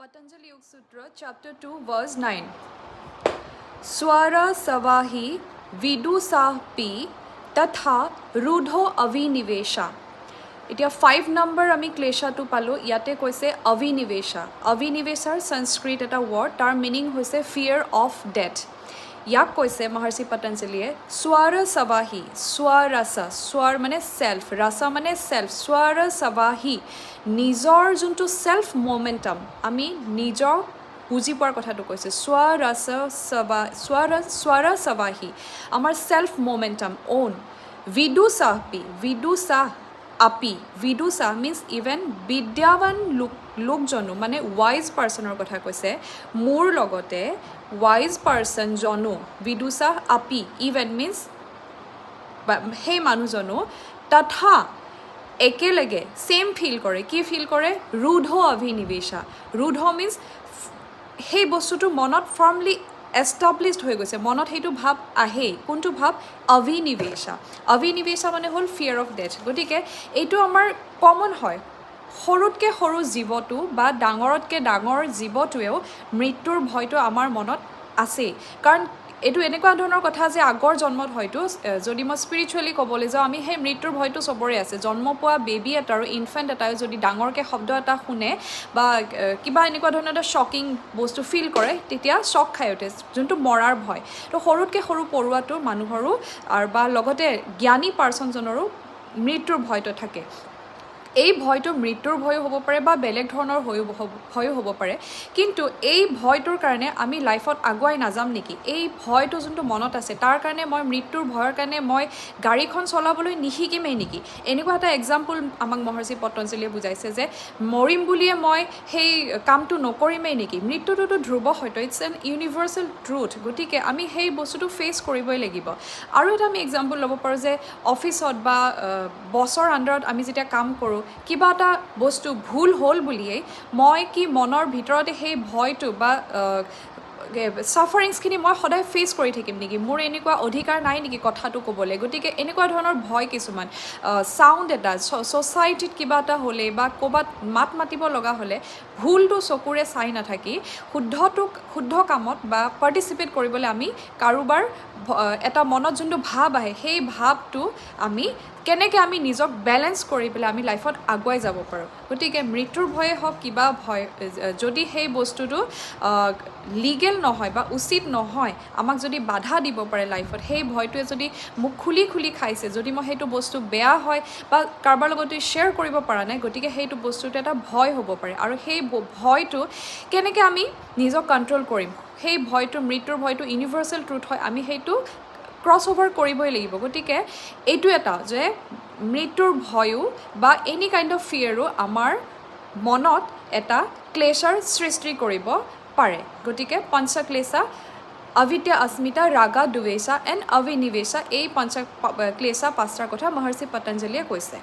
Patanjali Yoga Sutra, chapter 2, verse 9. স্বৰসৱাহি বিদুষাপি তথা ৰূঢ়ো অভিনিৱেশা। এতিয়া 5 number আমি ক্লেশাটো পালোঁ। ইয়াতে কৈছে অভিনিৱেশা। অভিনিৱেশাৰ সংস্কৃত এটা ৱৰ্ড, তাৰ মিনিং হৈছে ফিয়াৰ অফ ডেথ। ইয়াক কৈছে মহৰ্ষি পতঞ্জলিয়ে স্বৰসৱাহি, স্বৰস, স্বৰ মানে চেল্ফ, ৰস মানে চেল্ফ, স্বৰসৱাহি, নিজৰ যোনটো চেল্ফ মমেণ্টাম, আমি নিজৰ বুজি পোৱাৰ কথাটো কৈছে। স্বৰস সবা স্বৰ স্বৰসৱাহি, আমাৰ self momentum on. বিদুষাপি, বিদুষাহ Api, বিদুষাহ means even বিদ্যাৱান লোক, লোকজনো, মানে ৱাইজ পাৰ্চনৰ কথা কৈছে। মোৰ লগতে ৱাইজ পাৰ্চনজনো, বিদুষাহ আপি, ইভেন মিনছ বা সেই মানুহজনো, তথা একেলগে ছেইম ফিল কৰে। কি ফিল কৰে? ৰূঢ় অভিনিৱেশা। ৰূঢ় মিনছ সেই বস্তুটো মনত ফাৰ্মলি এষ্টাব্লিছড হৈ গৈছে, মনত সেইটো ভাৱ আহেই। কোনটো ভাৱ? অভিনিৱেশা। অভিনিৱেশা মানে হ'ল ফিয়াৰ অফ ডেথ। গতিকে এইটো আমাৰ কমন হয়। সৰুতকৈ সৰু জীৱটো বা ডাঙৰতকৈ ডাঙৰ জীৱটোৱেও মৃত্যুৰ ভয়টো আমাৰ মনত আছেই। কাৰণ এইটো এনেকুৱা ধৰণৰ কথা যে আগৰ জন্মত হয়তো, যদি মই স্পিৰিচুৱেলি ক'বলৈ যাওঁ, আমি সেই মৃত্যুৰ ভয়টো চবৰে আছে। জন্ম পোৱা বেবী এটাৰো, ইনফেণ্ট এটাইও যদি ডাঙৰকৈ শব্দ এটা শুনে বা কিবা এনেকুৱা ধৰণৰ এটা শ্বকিং বস্তু ফিল কৰে, তেতিয়া শ্বক খাই উঠে, যোনটো মৰাৰ ভয়। তো সৰুতকৈ সৰু পৰুৱাটো মানুহৰো আৰু বা লগতে জ্ঞানী পাৰ্চনজনৰো মৃত্যুৰ ভয়টো থাকে। এই ভয়টো মৃত্যুৰ ভয়ো হ'ব পাৰে বা বেলেগ ধৰণৰ ভয়ো হ'ব পাৰে। কিন্তু এই ভয়টোৰ কাৰণে আমি লাইফত আগুৱাই নাযাম নেকি? এই ভয়টো যোনটো মনত আছে, তাৰ কাৰণে মই মৃত্যুৰ ভয়ৰ কাৰণে মই গাড়ীখন চলাবলৈ নিশিকিমেই নেকি? এনেকুৱা এটা এক্সাম্পল আমাক মহৰ্ষি পতঞ্জলিয়ে বুজাইছে যে মৰিম বুলিয়ে মই সেই কামটো নকৰিমেই নেকি? মৃত্যুটোতো ধ্ৰুৱ সত্য, it's an universal truth। গতিকে আমি সেই বস্তুটো ফেচ কৰিবই লাগিব। আৰু এটা আমি এক্সাম্পল ল'ব পাৰোঁ যে অফিচত বা বছৰ আণ্ডাৰত আমি যেতিয়া কাম কৰোঁ, কিবা এটা বস্তু ভুল হ'ল বুলিয়েই মই কি মনৰ ভিতৰতে সেই ভয়টো বা ছাফাৰিংছখিনি মই সদায় ফেচ কৰি থাকিম নেকি? মোৰ এনেকুৱা অধিকাৰ নাই নেকি কথাটো ক'বলৈ? গতিকে এনেকুৱা ধৰণৰ ভয় কিছুমান, চাউণ্ড এটা, ছ'চাইটিত কিবা এটা হ'লে বা ক'ৰবাত মাত মাতিব লগা হ'লে ভুলটো চকুৰে চাই নাথাকি শুদ্ধটোক, শুদ্ধ কামত বা পাৰ্টিচিপেট কৰিবলৈ আমি কাৰোবাৰ এটা মনত যোনটো ভাৱ আহে, সেই ভাৱটো আমি কেনেকৈ আমি নিজক বেলেঞ্চ কৰি পেলাই আমি লাইফত আগুৱাই যাব পাৰোঁ। গতিকে মৃত্যুৰ ভয়ে হওক, কিবা ভয়, যদি সেই বস্তুটো লিগেল নহয় বা উচিত নহয়, আমাক যদি বাধা দিব পাৰে লাইফত, সেই ভয়টোৱে যদি মোক খুলি খুলি খাইছে, যদি মই সেইটো বস্তু বেয়া হয় বা কাৰোবাৰ লগত যদি শ্বেয়াৰ কৰিব পৰা নাই, গতিকে সেইটো বস্তুটো এটা ভয় হ'ব পাৰে। আৰু সেই ভয়টো কেনেকৈ আমি নিজক কণ্ট্ৰল কৰিম? সেই ভয়টো, মৃত্যুৰ ভয়টো ইউনিভাৰ্চেল ট্ৰুথ হয়, আমি সেইটো ক্ৰছ অভাৰ কৰিবই লাগিব। গতিকে এইটো এটা যে মৃত্যুৰ ভয়ো বা এনি কাইণ্ড অফ ফিয়েৰো আমাৰ মনত এটা ক্লেশৰ সৃষ্টি কৰিব পাৰে। গতিকে পঞ্চক্লেশা, অবিদ্যা, অস্মিতা, ৰাগা, দ্বেষা এণ্ড অভিনিৱেশা, এই পঞ্চ ক্লেশা পাঁচটাৰ কথা মহৰ্ষি পতঞ্জলিয়ে কৈছে।